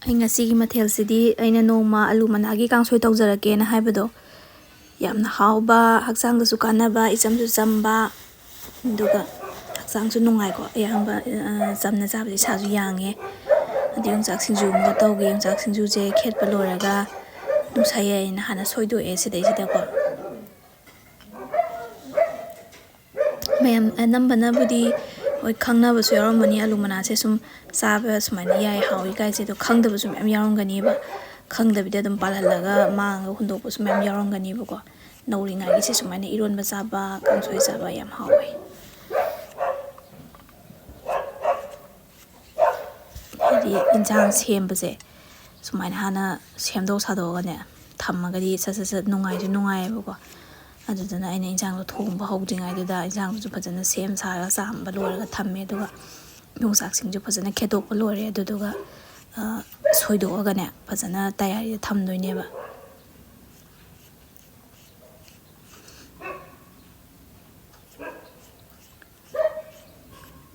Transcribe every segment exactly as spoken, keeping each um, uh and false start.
ꯑꯩ ꯉꯁꯤꯒꯤ ꯃꯊꯦꯜꯁꯤꯗꯤ ꯑꯩꯅ ꯅꯣꯡꯃ ꯑꯂꯨ ꯃꯅꯥꯒꯤ ꯀꯥꯡꯁꯣꯏ ꯇꯧꯖꯔꯛꯀꯦꯅ ꯍꯥꯏꯕꯗꯣ, ꯌꯥꯝꯅ ꯍꯥꯎꯕ, ꯍꯛꯆꯥꯡꯗꯁꯨ ꯀꯥꯟꯅꯕ, ꯏꯆꯝꯁꯨ ꯆꯝꯕ, ꯑꯗꯨꯒ ꯍꯛꯆꯥꯡꯁꯨ ꯅꯨꯡꯉꯥꯏꯀꯣ꯫ ꯑꯌꯥꯝꯕ, ꯑ, ꯆꯝꯅ ꯆꯥꯕꯁꯦ ꯏꯁꯥꯁꯨ ꯌꯥꯡꯉꯦ꯫ ꯑꯗꯩ ꯌꯣꯡꯆꯥꯛ ꯁꯤꯡꯖꯨ ꯑꯃꯒ ꯇꯧꯒꯦ꯫ ꯌꯣꯡꯆꯥꯛ ꯁꯤꯡꯖꯨꯁꯦ ꯈꯦꯠꯄ ꯂꯣꯏꯔꯒ ꯅꯨꯡꯁꯥ ꯌꯥꯏꯔꯦꯅ ꯍꯥꯟꯅ ꯁꯣꯏꯗꯣꯛꯑꯦ ꯁꯤꯗꯩꯁꯤꯗꯀꯣ꯫ ꯃꯌꯥꯝ ꯑꯅꯝꯕꯅꯕꯨꯗꯤ ꯍꯣꯏ ꯈꯪꯅꯕꯁꯨ ꯌꯥꯎꯔꯝꯃꯅꯤ, ꯑꯂꯨ ꯃꯅꯥꯁꯦ ꯁꯨꯝ ꯆꯥꯕ ꯁꯨꯃꯥꯏꯅ ꯌꯥꯏ, ꯍꯥꯎꯏ ꯀꯥꯏꯁꯦ꯫ ꯑꯗꯣ ꯈꯪꯗꯕꯁꯨ ꯃꯌꯥꯝ ꯌꯥꯎꯔꯝꯒꯅꯦꯕ, ꯈꯪꯗꯕꯤꯗ ꯑꯗꯨꯝ ꯄꯥꯜꯍꯜꯂꯒ ꯃꯥꯡꯉꯒ ꯍꯨꯟꯗꯣꯛꯄꯁꯨ ꯃꯌꯥꯝ ꯌꯥꯎꯔꯝꯒꯅꯦꯕꯀꯣ꯫ ꯅꯧꯔꯤꯉꯩꯒꯤꯁꯦ ꯁꯨꯃꯥꯏꯅ ꯏꯔꯣꯟꯕ ꯆꯥꯕ, ꯀꯥꯡꯁꯣꯏ ꯆꯥꯕ ꯌꯥꯝ ꯍꯥꯎꯋꯦ꯫ ꯍꯥꯏꯗꯤ ꯏꯟꯁꯥꯡ ꯁꯦꯝꯕꯁꯦ ꯁꯨꯃꯥꯏꯅ ꯍꯥꯟꯅ ꯁꯦꯝꯗꯣꯛ ꯁꯥꯗꯣꯛꯑꯒꯅꯦ ꯊꯝꯃꯒꯗꯤ ꯁꯠ ꯁꯠ ꯁꯠ ꯅꯨꯡꯉꯥꯏꯁꯨ ꯅꯨꯡꯉꯥꯏꯌꯦꯕꯀꯣ꯫ ꯑꯗꯨꯗꯨꯅ ꯑꯩꯅ ꯏꯟꯁꯥꯡꯗꯣ ꯊꯣꯡꯕ ꯍꯧꯗ꯭ꯔꯤꯉꯩꯗꯨꯗ ꯏꯟꯁꯥꯡꯗꯨꯁꯨ ꯐꯖꯅ ꯁꯦꯝ ꯁꯥꯔꯒ ꯆꯥꯝꯕ ꯂꯣꯏꯔꯒ ꯊꯝꯃꯦ꯫ ꯑꯗꯨꯒ ꯌꯣꯡꯆꯥꯛꯁꯤꯡꯁꯨ ꯐꯖꯅ ꯈꯦꯠꯇꯣꯛꯄ ꯂꯣꯏꯔꯦ꯫ ꯑꯗꯨꯗꯨꯒ, ꯑ, ꯁꯣꯏꯗꯣꯛꯑꯒꯅꯦ ꯐꯖꯅ ꯇꯌꯥꯔꯤꯗ ꯊꯝꯗꯣꯏꯅꯦꯕ꯫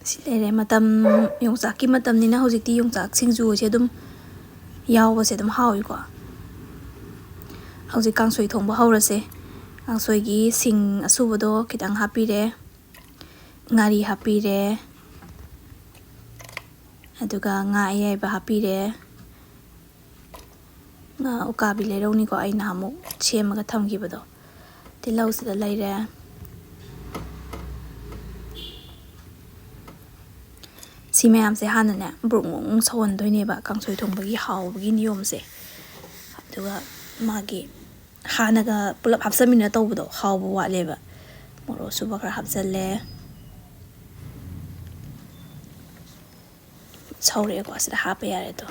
ꯁꯤ ꯂꯩꯔꯦ꯫ ꯃꯇꯝ, ꯌꯣꯡꯆꯥꯛꯀꯤ ꯃꯇꯝꯅꯤꯅ ꯍꯧꯖꯤꯛꯇꯤ ꯌꯣꯡꯆꯥꯛ ꯁꯤꯡꯖꯨꯁꯦ ꯑꯗꯨꯝ ꯌꯥꯎꯕꯁꯦ ꯑꯗꯨꯝ ꯍꯥꯎꯏꯀꯣ꯫ ꯍꯧꯖꯤꯛ ꯀꯥꯡꯁꯣꯏ ꯊꯣꯡꯕ ꯍꯧꯔꯁꯦ꯫ ꯀꯥꯡꯁꯣꯏꯒꯤ ꯁꯤꯡ ꯑꯁꯨꯕꯗꯣ ꯈꯤꯇꯪ ꯍꯥꯞꯄꯤꯔꯦ, ꯉꯥꯔꯤ ꯍꯥꯞꯄꯤꯔꯦ, ꯑꯗꯨꯒ ꯉꯥ ꯑꯌꯥꯏꯕ ꯍꯥꯞꯄꯤꯔꯦ꯫ ꯉꯥ ꯎꯀꯥꯕꯤ ꯂꯩꯔꯧꯅꯤꯀꯣ, ꯑꯩ ꯅꯍꯥꯟꯃꯨꯛ ꯁꯦꯝꯃꯒ ꯊꯝꯈꯤꯕꯗꯣ꯫ ꯇꯤꯜꯍꯧꯁꯤꯗ ꯂꯩꯔꯦ꯫ ꯁꯤ ꯃꯌꯥꯝꯁꯦ ꯍꯥꯟꯅꯅꯦ ꯕ꯭ꯔꯨꯡ ꯕ꯭ꯔꯨꯡ ꯁꯧꯍꯟꯗꯣꯏꯅꯦꯕ, ꯀꯥꯡꯁꯣꯏ ꯊꯣꯡꯕꯒꯤ ꯍꯥꯎꯕꯒꯤ ꯅꯤꯌꯣꯝꯁꯦ꯫ ꯑꯗꯨꯒ ꯃꯥꯒꯤ ꯍꯥꯟꯅꯒ ꯄꯨꯂꯞ ꯍꯥꯞꯆꯟꯃꯤꯟꯅ ꯇꯧꯕꯗꯣ ꯍꯥꯎꯕ ꯋꯥꯠꯂꯦꯕ꯫ ꯃꯣꯔꯣꯛ ꯑꯁꯨꯕ ꯈꯔ ꯍꯥꯞꯆꯜꯂꯦ꯫ ꯁꯧꯔꯛꯑꯦꯀꯣ, ꯑꯁꯤꯗ ꯍꯥꯞꯄ ꯌꯥꯔꯦ ꯑꯗꯣ꯫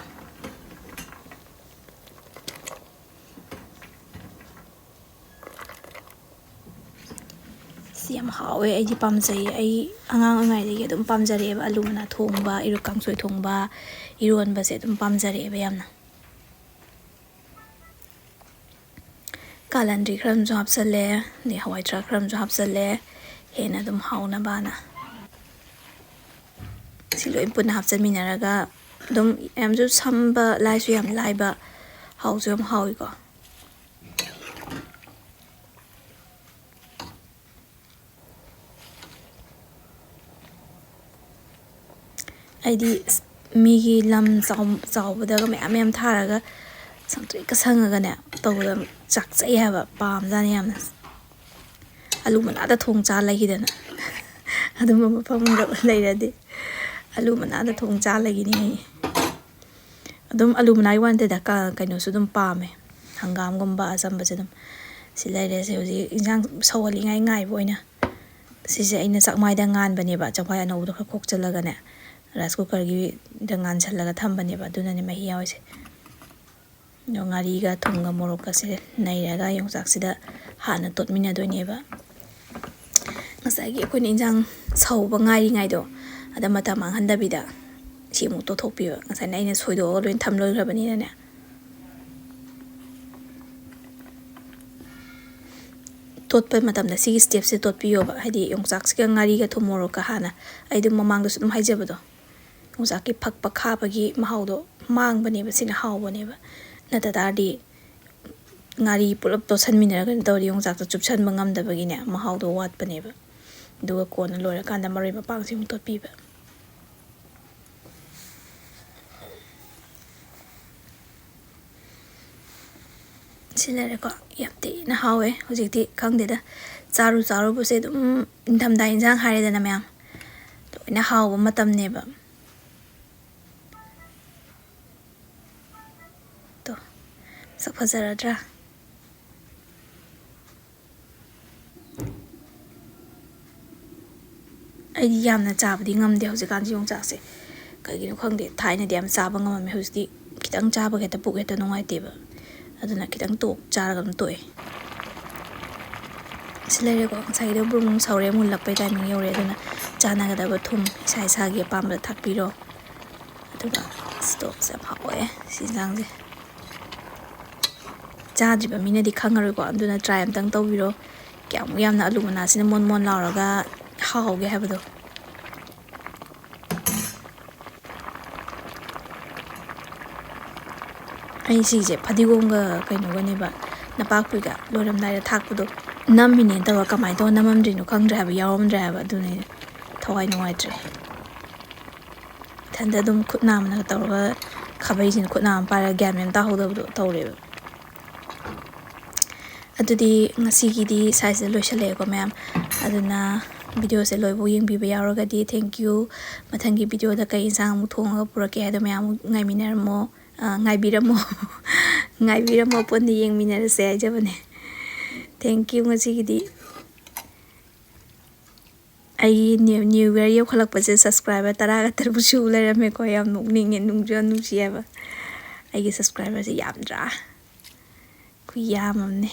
ꯁꯤ ꯌꯥꯝ ꯍꯥꯎꯋꯦ, ꯑꯩꯗꯤ ꯄꯥꯝꯖꯩꯌꯦ꯫ ꯑꯩ ꯑꯉꯥꯡ ꯑꯣꯏꯔꯤꯉꯩꯗꯒꯤ ꯑꯗꯨꯝ ꯄꯥꯝꯖꯔꯛꯑꯦꯕ, ꯑꯂꯨ ꯃꯅꯥ ꯊꯣꯡꯕ, ꯏꯔꯣ-, ꯀꯥꯡꯁꯣꯏ ꯊꯣꯡꯕ, ꯏꯔꯣꯟꯕꯁꯦ ꯑꯗꯨꯝ ꯄꯥꯝꯖꯔꯛꯑꯦꯕ ꯌꯥꯝꯅ꯫ ꯀꯥꯂꯟꯗ꯭ꯔꯤ ꯈꯔ ꯑꯃꯁꯨ ꯍꯥꯞꯆꯜꯂꯦ, ꯑꯗꯩ ꯍꯋꯥꯏ ꯊ꯭ꯔꯥꯛ ꯈꯔ ꯑꯃꯁꯨ ꯍꯥꯞꯆꯜꯂꯦ, ꯍꯦꯟꯅ ꯑꯗꯨꯝ ꯍꯥꯎꯅꯕꯅ꯫ ꯁꯤ ꯂꯣꯏ ꯄꯨꯟꯅ ꯍꯥꯞꯆꯟꯃꯤꯟꯅꯔꯒ ꯑꯗꯨꯝ ꯌꯥꯝꯁꯨ ꯁꯝꯕ, ꯂꯥꯏꯁꯨ ꯌꯥꯝ ꯂꯥꯏꯕ, ꯍꯥꯎꯁꯨ ꯌꯥꯝ ꯍꯥꯎꯏꯀꯣ꯫ ꯑꯩꯗꯤ ꯃꯤꯒꯤ ꯂꯝ ꯆꯥꯎ-, ꯆꯥꯎꯕꯗꯒ ꯃꯌꯥꯝ ꯃꯌꯥꯝ ꯊꯥꯔꯒ ꯁꯪꯇ꯭ꯔꯤꯛꯀ ꯁꯪꯉꯒꯅꯦ ꯇꯧꯕꯗ ꯆꯥꯛꯆꯩ ꯍꯥꯏꯕ, ꯄꯥꯝꯖꯥꯠꯅꯤ ꯌꯥꯝꯅ꯫ ꯑꯂꯨ ꯃꯅꯥꯗ ꯊꯣꯡ ꯆꯥ ꯂꯩꯈꯤꯗꯅ꯫ ꯑꯗꯨꯝꯕ ꯃꯐꯝꯗ ꯂꯩꯔꯗꯤ ꯑꯂꯨ ꯃꯅꯥꯗ ꯊꯣꯡ ꯆꯥ ꯂꯩꯈꯤꯅꯤ ꯑꯩ꯫ ꯑꯗꯨꯝ ꯑꯂꯨ ꯃꯅꯥꯒꯤ ꯋꯥ ꯅꯠꯇꯦꯗ, ꯀ-, ꯀꯩꯅꯣꯁꯨ ꯑꯗꯨꯝ ꯄꯥꯝꯃꯦ꯫ ꯍꯪꯒꯥꯝꯒꯨꯝꯕ ꯑꯆꯝꯕꯁꯦ ꯑꯗꯨꯝ꯫ ꯁꯤ ꯂꯩꯔꯦ꯫ ꯁꯤ ꯍꯧꯖꯤꯛ ꯏꯟꯁꯥꯡ ꯁꯧꯍꯜꯂꯤꯉꯥꯏ ꯉꯥꯏꯕ ꯑꯣꯏꯅ ꯁꯤꯁꯦ ꯑꯩꯅ ꯆꯥꯛꯃꯥꯏꯗ ꯉꯥꯟꯕꯅꯦꯕ꯫ ꯆꯥꯛꯃꯥꯏ ꯑꯅꯧꯕꯗꯣ ꯈꯔ ꯈꯣꯛꯆꯜꯂꯒꯅꯦ, rice cookerꯒꯤꯗ ꯉꯥꯟꯁꯜꯂꯒ ꯊꯝꯕꯅꯦꯕ꯫ ꯑꯗꯨꯅꯅꯦ ꯃꯍꯤ ꯌꯥꯎꯔꯤꯁꯦ꯫ ꯑꯗꯣ ꯉꯥꯔꯤꯒ ꯊꯨꯝꯒ ꯃꯣꯔꯣꯛꯀꯁꯦ ꯅꯩꯔꯒ ꯌꯣꯡꯆꯥꯛꯁꯤꯗ ꯍꯥꯟꯅ ꯇꯣꯠꯃꯤꯟꯅꯗꯣꯏꯅꯦꯕ꯫ ꯉꯁꯥꯏꯒꯤ ꯑꯩꯈꯣꯏꯅ ꯏꯟꯁꯥꯡ ꯁꯧꯕ ꯉꯥꯏꯔꯤꯉꯩꯗꯣ, ꯑꯗ ꯃꯇꯝ ꯃꯥꯡꯍꯟꯗꯕꯤꯗ ꯁꯤ ꯑꯃꯨꯛ ꯇꯣꯠꯊꯣꯛꯄꯤꯕ꯫ ꯉꯁꯥꯏꯅ ꯑꯩꯅ ꯁꯣꯏꯗꯣꯛꯑꯒ ꯂꯣꯏ ꯊꯝ ꯂꯣꯏꯈ꯭ꯔꯕꯅꯤꯅꯅꯦ꯫ ꯇꯣꯠꯄ ꯃꯇꯝꯗ ꯁꯤꯒꯤ stepꯁꯦ ꯇꯣꯠꯄꯤꯌꯣꯕ, ꯍꯥꯏꯗꯤ ꯌꯣꯡꯆꯥꯛꯁꯤꯒ ꯉꯥꯔꯤꯒ ꯊꯨꯝ ꯃꯣꯔꯣꯛꯀ ꯍꯥꯟꯅ, ꯑꯩ ꯑꯗꯨꯝ ꯃꯃꯥꯡꯗꯁꯨ ꯑꯗꯨꯝ ꯍꯥꯏꯖꯕꯗꯣ, ꯌꯣꯡꯆꯥꯛꯀꯤ ꯐꯛꯄ ꯈꯥꯕꯒꯤ ꯃꯍꯥꯎꯗꯣ ꯃꯥꯡꯕꯅꯦꯕ, ꯁꯤꯅ ꯍꯥꯎꯕꯅꯦꯕ꯫ ꯅꯠꯇ ꯇꯥꯔꯗꯤ ꯉꯥꯔꯤ ꯄꯨꯂꯞ ꯇꯣꯠꯁꯟꯃꯤꯟꯅꯔꯒ ꯀꯩꯅꯣ ꯇꯧꯔꯗꯤ ꯌꯣꯡꯆꯥꯛꯇꯣ ꯆꯨꯞꯁꯟꯕ ꯉꯝꯗꯕꯒꯤꯅꯦ, ꯃꯍꯥꯎꯗꯣ ꯋꯥꯠꯄꯅꯦꯕ꯫ ꯑꯗꯨꯒ ꯀꯣꯟꯅ ꯂꯣꯏꯔꯀꯥꯟꯗ ꯃꯔꯣꯏ ꯃꯄꯥꯡꯁꯤ ꯑꯃꯨꯛ ꯇꯣꯠꯄꯤꯕ꯫ ꯁꯤ ꯂꯩꯔꯦꯀꯣ꯫ ꯌꯥꯝ ꯊꯤꯅ ꯍꯥꯎꯋꯦ꯫ ꯍꯧꯖꯤꯛꯇꯤ ꯈꯪꯗꯦꯗ, ꯆꯥꯔꯨ ꯆꯥꯔꯨꯕꯁꯦ ꯑꯗꯨꯝ ꯅꯤꯡꯊꯝꯊꯥ ꯏꯟꯁꯥꯡ ꯍꯥꯏꯔꯦꯗꯅ ꯃꯌꯥꯝ, ꯂꯣꯏꯅ ꯍꯥꯎꯕ ꯃꯇꯝꯅꯦꯕ꯫ ꯇꯣ, ꯃꯁꯛ ꯐꯖꯔꯗ꯭ꯔꯥ? ꯑꯩꯗꯤ ꯌꯥꯝꯅ ꯆꯥꯕꯗꯤ ꯉꯝꯗꯦ ꯍꯧꯖꯤꯛꯀꯥꯟꯁꯤ ꯌꯣꯡꯆꯥꯛꯁꯦ꯫ ꯀꯩꯒꯤꯅꯣ ꯈꯪꯗꯦ, ꯊꯥꯏꯅꯗꯤ ꯌꯥꯝ ꯆꯥꯕ ꯉꯝꯃꯝꯃꯦ, ꯍꯧꯖꯤꯛꯇꯤ ꯈꯤꯇꯪ ꯆꯥꯕꯒ ꯍꯦꯛꯇ ꯄꯨꯛ ꯍꯦꯛꯇ ꯅꯨꯡꯉꯥꯏꯇꯦꯕ꯫ ꯑꯗꯨꯅ ꯈꯤꯇꯪ ꯇꯣꯛ ꯆꯥꯔꯒ ꯑꯗꯨꯝ ꯇꯣꯛꯑꯦ꯫ ꯁꯤ ꯂꯩꯔꯦꯀꯣ, ꯉꯁꯥꯏꯒꯤꯗꯣ ꯕ꯭ꯔꯨꯡ ꯕ꯭ꯔꯨꯡ ꯁꯧꯔꯦ, ꯃꯨꯜꯂꯛꯄꯩ timing ꯌꯧꯔꯦ꯫ ꯑꯗꯨꯅ ꯆꯥꯟꯅꯒꯗꯕ ꯊꯨꯝ ꯏꯁꯥ ꯏꯁꯥꯒꯤ ꯑꯄꯥꯝꯕꯗ ꯊꯥꯛꯄꯤꯔꯣ꯫ ꯑꯗꯨꯒ ꯁ꯭ꯇꯣꯛꯁꯦ ꯌꯥꯝ ꯍꯥꯎꯋꯦ ꯁꯤ ꯏꯟꯖꯥꯡꯁꯦ꯫ ꯆꯥꯗ꯭ꯔꯤꯕ ꯃꯤꯅꯗꯤ ꯈꯪꯉꯔꯣꯏꯀꯣ, ꯑꯗꯨꯅ try ꯑꯝꯇꯪ ꯇꯧꯕꯤꯔꯣ꯫ ꯀꯌꯥꯃꯨꯛ ꯌꯥꯝꯅ ꯑꯂꯨ ꯃꯅꯥꯁꯤꯅ ꯃꯣꯟ ꯃꯣꯟ ꯂꯥꯎꯔꯒ ꯍꯥꯎꯒꯦ ꯍꯥꯏꯕꯗꯣ꯫ ꯑꯩ ꯁꯤꯁꯦ ꯐꯗꯤꯒꯣꯝꯒ ꯀꯩꯅꯣꯒꯅꯦꯕ, ꯅꯄꯥꯛꯄꯤꯒ ꯂꯣꯏꯔꯝꯗꯥꯏꯗ ꯊꯥꯛꯄꯗꯣ ꯅꯝꯃꯤꯅꯦꯅ ꯇꯧꯔꯒ ꯀꯃꯥꯏꯅ ꯇꯧꯔ ꯅꯝꯃꯝꯗ꯭ꯔꯤꯅꯣ ꯈꯪꯗ꯭ꯔꯦ ꯍꯥꯏꯕ, ꯌꯥꯎꯔꯝꯗ꯭ꯔꯦ ꯍꯥꯏꯕ꯫ ꯑꯗꯨꯅꯦ ꯊꯋꯥꯏ ꯅꯨꯡꯉꯥꯏꯇ꯭ꯔꯦ꯫ ꯏꯊꯟꯗ ꯑꯗꯨꯝ ꯈꯨꯠ ꯅꯥꯝꯃꯅ ꯇꯧꯔꯒ, ꯈꯥꯕꯩꯁꯤꯅ ꯈꯨꯠ ꯅꯥꯝꯃ ꯄꯥꯏꯔꯒ ꯒ꯭ꯌꯥꯟ ꯃꯦꯟ ꯇꯥꯍꯧꯗꯕꯗꯣ ꯇꯧꯔꯦꯕ꯫ ꯑꯗꯨꯗꯤ ꯉꯁꯤꯒꯤꯗꯤ ꯁ꯭ꯋꯥꯏꯁꯤꯗ ꯂꯣꯏꯁꯤꯜꯂꯛꯑꯦꯀꯣ ꯃꯌꯥꯝ꯫ ꯑꯗꯨꯅ videoꯁꯦ ꯂꯣꯏꯕꯧ ꯌꯦꯡꯕꯤꯕ ꯌꯥꯎꯔꯒꯗꯤ thank you꯫ ꯃꯊꯪꯒꯤ videoꯗ ꯀꯩ ꯏꯟꯁꯥꯡ ꯑꯃꯨꯛ ꯊꯣꯡꯉꯒ ꯄꯨꯔꯛꯀꯦ ꯍꯥꯏꯗꯣ ꯃꯌꯥꯝ ꯑꯃꯨꯛ ꯉꯥꯏꯃꯤꯟꯅꯔꯝꯃꯣ꯫ ꯑ, ꯉꯥꯏꯕꯤꯔꯝꯃꯣ꯫ ꯉꯥꯏꯕꯤꯔꯝꯃꯣ, ꯄꯨꯟꯅ ꯌꯦꯡꯃꯤꯟꯅꯔꯁꯦ ꯍꯥꯏꯖꯕꯅꯦ꯫ Thank you ꯉꯁꯤꯒꯤꯗꯤ꯫ ꯑꯩꯒꯤ new, new year ꯌꯧꯈꯠꯂꯛꯄꯁꯦ subscriber ꯇꯔꯥꯒ ꯇꯔꯨꯛ ꯁꯨ ꯂꯩꯔꯝꯃꯦꯀꯣ꯫ ꯌꯥꯝ ꯅꯣꯛꯅꯤꯡꯉꯦ, ꯅꯨꯡꯁꯨ ꯌꯥꯝ ꯅꯨꯡꯁꯤ ꯍꯥꯏꯕ꯫ ꯑꯩꯒꯤ subscriberꯁꯦ ꯌꯥꯝꯗ꯭ꯔꯥ? ꯈꯨꯌꯥꯝ ꯑꯃꯅꯦ꯫